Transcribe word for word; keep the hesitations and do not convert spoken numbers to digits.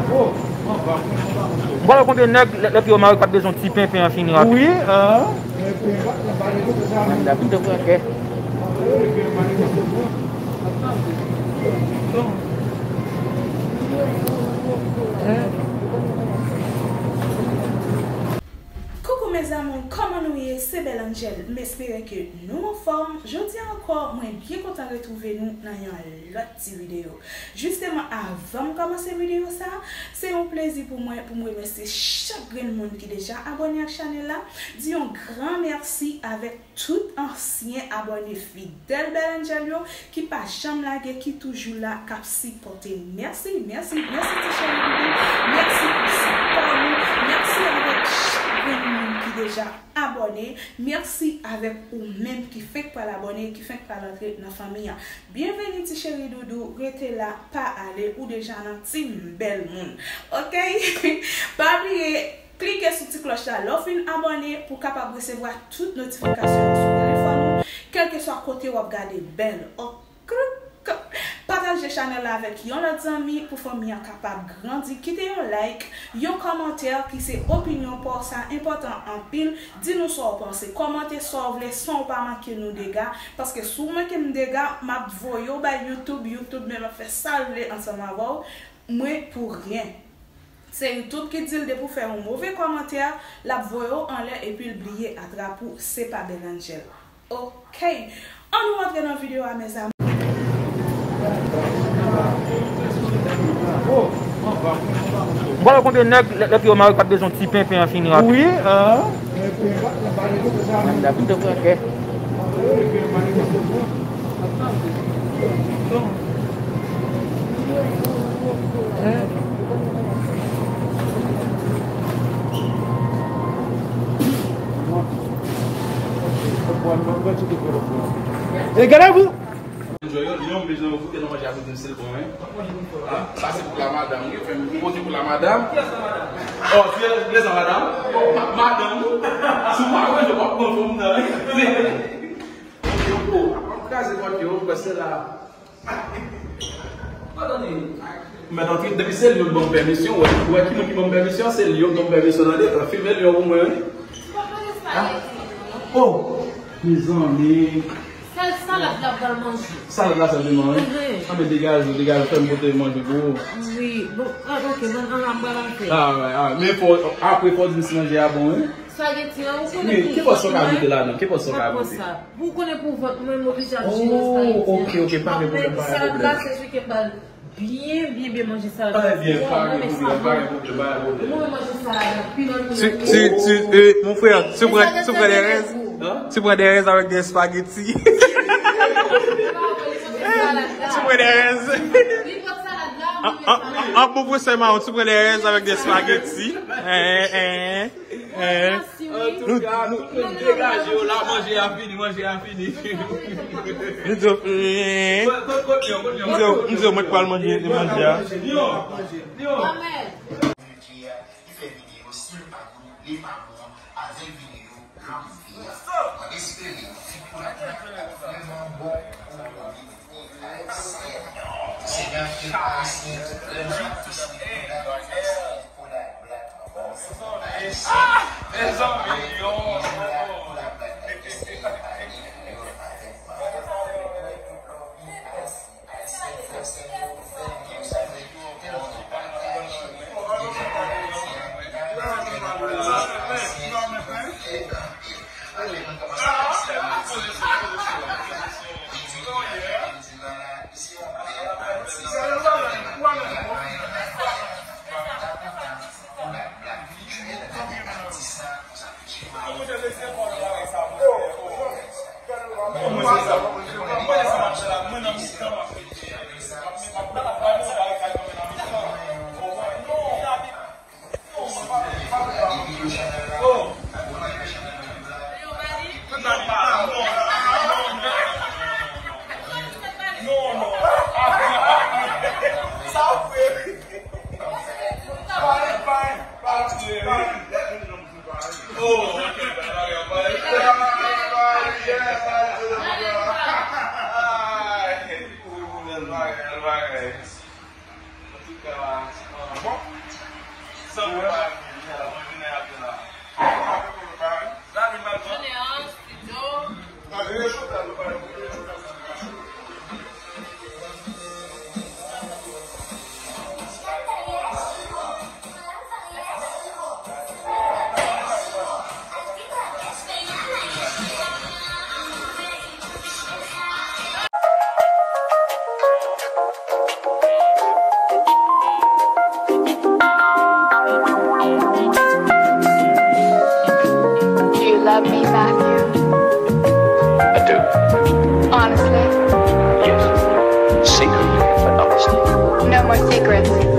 M pa wè konbyen nèg lè, lè yo mare k ap bezwen ti penpen an fini rapid. Wi, an. Manda pou te pran kè. Coucou mes amours, kòman nou ye? Se Belle Angel. M espere ke nou anfòm. Jodi a ankò, mwen byen kontan retwouve nou nan yon lòt ti videyo. Jisteman, avan m kòmanse videyo sa, se yon plezi pou mwen pou m remèsye chak grenn moun ki deja abòne ak chanèl la, di yon gran mèsi avèk tout ansyen abòne fidèl Belle Angel yo ki pa janm lage, ki toujou la, k ap sipòte m. Mèsi, mèsi, mèsi ti cheri doudou. Mèsi pou sipò nou. Mèsi avèk chak grenn moun ki deja abòne. Mèsi avèk ou menm ki fenk pral abòne, ki fenk pral antre nan fanmi an. Byenveni ti cheri doudou, rete la, pa ale, ou deja nan team bèl moun. Oke? Pa bliye, klike sou ti klòch la lè w fin abòne pou w kapab resevwa tout notifikasyon yo sou telefòn ou, kèlkeswa kote w ap gade Belle. Oke? Pataje chanèl la avèk yon lòt zanmi pou fanmi an kapab grandi. Kite yon like, yon kòmantè ki se opinyon pa w, sa enpòtan anpil. Di nou sa w panse, kòmante sa w vle san w pa manke nou dega, paske si w manke m dega, m ap voye w bay YouTube, YouTube menm ap fè sa l vle ansanm avè w, mwen pou ryen. Se YouTube ki di l depi w fè yon move kòmantè, l ap voye w anlè epi l bliye atrap ou, se pa Belle Angel. Oke. Ann nou rantre nan videyo a, mes amours. M pa wè konbyen nèg lè, lè yo mare k ap bezwen ti penpen an fini rapid. Wi, an. Manda pou te pran kè. E gade pou. Yo, yo, yo, bezwen yo foute nan manje a kote m se l bon, wi. Ah, sa se pou la madam, wi. Fè m pote pou la madam. Oh, tu es la madam? Oh, ma-, madam. Si w pa manje, w ap pran fanm nan, wi. Yo, oh, ap kraze pòt yo, paske la. Mèt antre, depi se li yo k ban m pèmisyon, wè, wè ki moun ki ban m pèmisyon, se li yo k ban m pèmisyon, tande, fime li yo pou mwen, wi. Ah. Oh, mezanmi. Sèl salad la pral manje. Salad la sèlman, wi. Mhm. Ah, men degaje, degaje, fè m pote manje pou ou. Wi, bon, ah, ok, bon, an, an, an, an, an. Ah, wi, ah, men fò, apre fò di m si manje a bon, wi. Spaghetti an, ou konnen. Wi, ki pòs ou ka mete ladan? Ki pòs ou ka mete? Pou w konnen pou vant mwen, m oblije ap jere sa. Oh, ok, ok, pa gen pwoblèm, pa gen pwoblèm. Byen, byen, byen manje salad la. Trè byen, pa gen pwoblèm, pa gen pwoblèm, pa gen pwoblèm. Mwen manje salad la, pi lòt. Tu, tu, tu, euh, mon frère, tu prends, tu prends des raises? Hein? Tu prends des raises avec des spaghettis? Tu prends des raises. An, an, an, an bon pwofesè mawon, tu prends des raises avec des spaghettis. Hein, hein. Eh, antouka, tout moun degaje yo la, manje a fini, manje a fini. M di yo, eh. M di yo, m di yo, mwen t pral manje, manje a. Mwen espere ti pou la vrèman bon pou ou. Mezanmi, yo. Do you love me, Matthew? I do. Honestly? Yes. Secretly, but honestly. No more secrets.